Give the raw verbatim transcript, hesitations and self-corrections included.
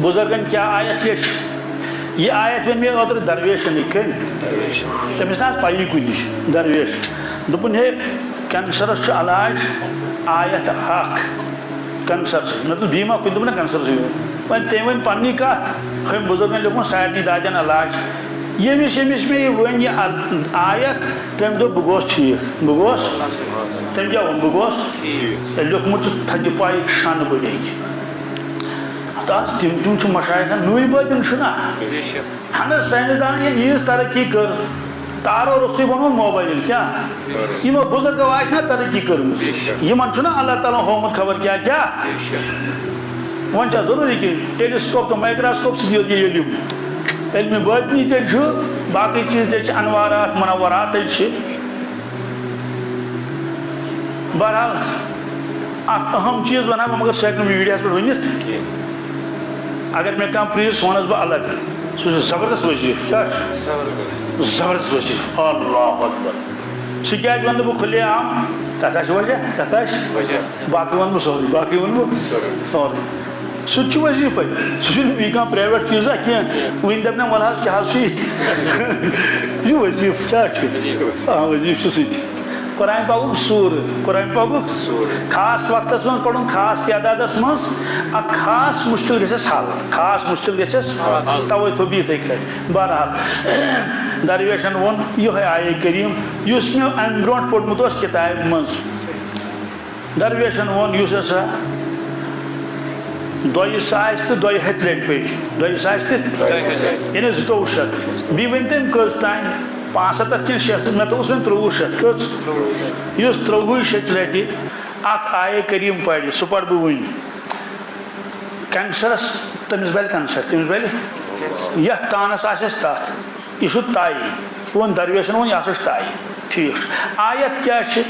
بُزرگن کیٛاہ آیت لیچھ؟ یہِ آیت ؤنۍ مےٚ اوترٕ درویشن، یہِ کٔمۍ؟ تٔمِس نہ حظ پَیی کُنِچ۔ درویش دوٚپُن، ہے، کینسرس چھُ علاج آیت اکھ، کینسر چھُ۔ مےٚ دوٚپ، بیٚیہِ ما کُنہِ؟ دوٚپُن، نہ، کینسر چھُ یِوان۔ وۄنۍ تٔمۍ ؤنۍ پننی کتھ، ہُمۍ بُزرگن لیوٚکھمُت سارنٕے دادٮ۪ن علاج۔ ییٚمِس ییٚمِس مےٚ یہِ ؤنۍ، یہِ ال-، آیت، تٔمۍ دوٚپ، بہٕ گوس ٹھیٖک، بہٕ گوس۔ تٔمۍ کیٛاہ ووٚن؟ بہٕ گوس۔ تٔمۍ لیوٚکھمُت چھُ تھدِ پایہِ شانہٕ بٔڑۍ ہیٚکہِ۔ تَس تِم، تِم چھِ مشایخن نُے بٲطِن چھُنہ۔ اہن حظ، ساینس دانن ییٚلہِ ییٖژ ترقی کٔر، تارو روٚستُے بنوو موبایل، کیٛاہ؟ یِمو بُزرگو آسہِ نہ ترقی کٔرمٕژ؟ یِمن چھُنہ اللہ تعالیٰ ہن ہوومُت خبر کیٛاہ کیٛاہ؟ وۄنۍ چھا ضروٗری کہِ ٹیلیسکوپ تہٕ مایکراسکوپ سۭتۍ یوت یہِ علم؟ علمِ باطنی تیٚلہِ چھُ، باقٕے چیٖز تیٚلہِ چھِ انوارات منورات تیٚلہِ چھِ۔ بہرحال، اکھ اہم چیٖز ونہٕ ہا بہٕ، مگر سُہ ہیٚکہٕ نہٕ بہٕ میٖڈیاہَس پٮ۪ٹھ ؤنِتھ۔ اگر مےٚ کانٛہہ پرٛژھ، سُہ وَنَس بہٕ الگ۔ سُہ چھُ زبردست وظیٖفہٕ۔ کیٛاہ چھُ؟ زبردست وظیٖفہٕ۔ اللہ اکبر۔ سُہ کیٛازِ وَنہٕ نہٕ بہٕ کھُلے عام؟ تَتھ آسہِ وجہ، تَتھ آسہِ۔ وجہ۔ باقٕے وَنہٕ بہٕ سورُے، باقٕے وَنہٕ بہٕ سورُے۔ سُہ تہِ چھُ وظیٖفَے۔ سُہ چھُنہٕ بیٚیہِ کانٛہہ پرٛایویٹ چیٖزا کینٛہہ۔ وٕنہِ دَپہِ نہ، وَلہٕ حظ، کیٛاہ حظ چھُ یہِ؟ یہِ چھُ وظیٖفہٕ، کیٛاہ چھُ؟ آ، وظیٖفہٕ چھُ سُہ تہِ۔ قرآن پاکُک سورٕ، قرآن پاکُک سورٕ۔ خاص وقتس منٛز پرُن، خاص تعدادس منٛز، اکھ خاص مُشکِل گژھٮ۪س حل، خاص مُشکِل گژھٮ۪س حل۔ توے تھوٚو بہٕ یِتھَے کٔنۍ۔ بہرحال، درویشن ووٚن یِہوٚے آیے کریم، یُس مےٚ امہِ برونٛٹھ پوٚرمُت اوس کِتابہِ منٛز۔ درویشن ووٚن، یُس ہسا دۄیہِ ساسہِ تہٕ دۄیہِ ہَتہِ لٹہِ پٔرِ، دۄیہِ ساسہِ تہٕ، یعنی زٕتووُہ شیٚتھ۔ بیٚیہِ ؤنۍ تٔمۍ کٔژ تام؟ پانٛژھ ہَتھ کِنہٕ شےٚ ہَتھ؟ مےٚ دوٚپُس وۄنۍ ترٛۆوُہ شیٚتھ۔ کٔژ؟ یُس ترٛۆوُہ شیٚتہِ لٹہِ اکھ آیے کریم پرِ، سُہ پرٕ بہٕ وٕنۍ۔ کینسرس، تٔمِس بلہِ کینسر، تٔمِس بلہِ یتھ تانس آسٮ۪س تتھ۔ یہِ چھُ طے۔ ووٚن درویشن، ووٚن، یہِ ہسا چھُ طے۔ ٹھیٖک چھُ۔ آیت کیٛاہ چھِ؟